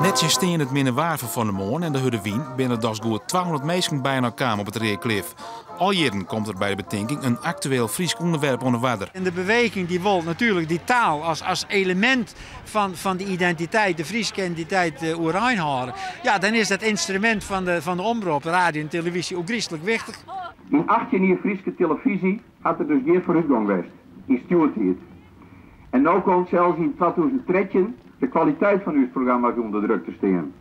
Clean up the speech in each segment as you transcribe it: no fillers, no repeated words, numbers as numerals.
Nettsjinsteande it minne waar fan fan 'e moarn en de hurde wyn binne der dochs goed 200 minsken byinoar kaam op it Reaklif. Al jierren komt der by de betinking in aktueel Frysk ûnderwerp oan de oarder. En de beweging dy wol natuerlik dy taal as elemint fan de identiteit, de Fryske identiteit oerein hâlde. Ja, dan is dat ynstrumint fan de omrop, radio en televyzje ôfgryslik wichtich. Yn 18 jier Fryske telefyzje hat der dus gjin foarútgong west yn stjoertiid. En no komt sels yn 2013 de kwaliteit fan ús programma's ûnder druk te stean.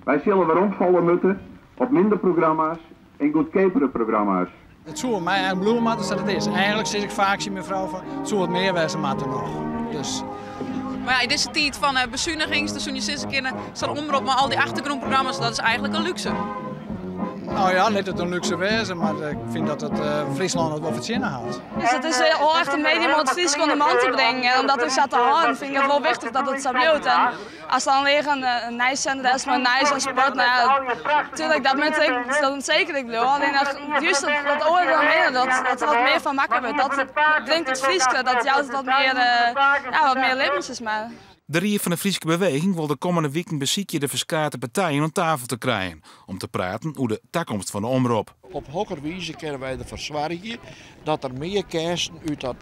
Wy sille weromfalle moatte op minder programma's en goedkeapere programma's. It soe my eigentlik bliuwe moatte sa't it is. Eigentlik sis ik faak tsjin myn frou fan it soe wat mear wêze moatte noch. Dus. Mar ja, yn dizze tiid fan besunigings, dan soene je sizze kinne, sa'n omrop mei al dy achtergrûnprogramma's, dat is eigentlik in lúkse. No ja, lit it in lúkse wêze, mar ik fyn dat it Fryslân it wol fertsjinne hat. Dus it is wol echt in medium om it Frysk oan de man te bringen en om dat ek sa te hâlden fyn ik it wol wichtich dat it sa bliuwt. En ast dan lear in nijszender hast mei nijs en sport, no ja, tuerlik dat moat ek, dat moat seker ek bliuwe. Allinnich just dat oare deromhinne, dat der wat mear fan makke wurdt, dat bringt it Frysk, dat jout it wat mear, ja, wat mear libben sis mar. De Rie fan de Fryske Beweging wol de kommende wiken besykje de ferskate partijen oan tafel te krijen om te praten oer de takomst fan de omrop. Op hokker wize kinne wy derfoar soargje dat der mear kêsten út dat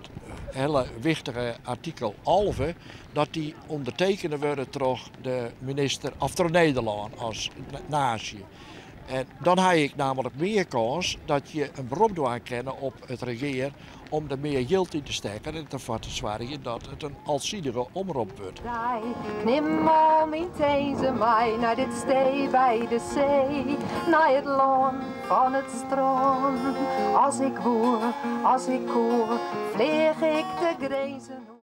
hiele wichtige artikel 11, dat dy ûndertekene wurde troch de minister of troch Nederlân as naasje. En dan ha ik namelijk mear kâns dat je in berop dwaan kinne op it regear om der mear jild yn te stekken en derfoar te soargjen dat it in alsidige omrop wurdt. Nim al myn tinzen mei nei dit stee by de see, nei it lân fan it strân. As ik woe, as ik koe, fleach ik de grinzen oer.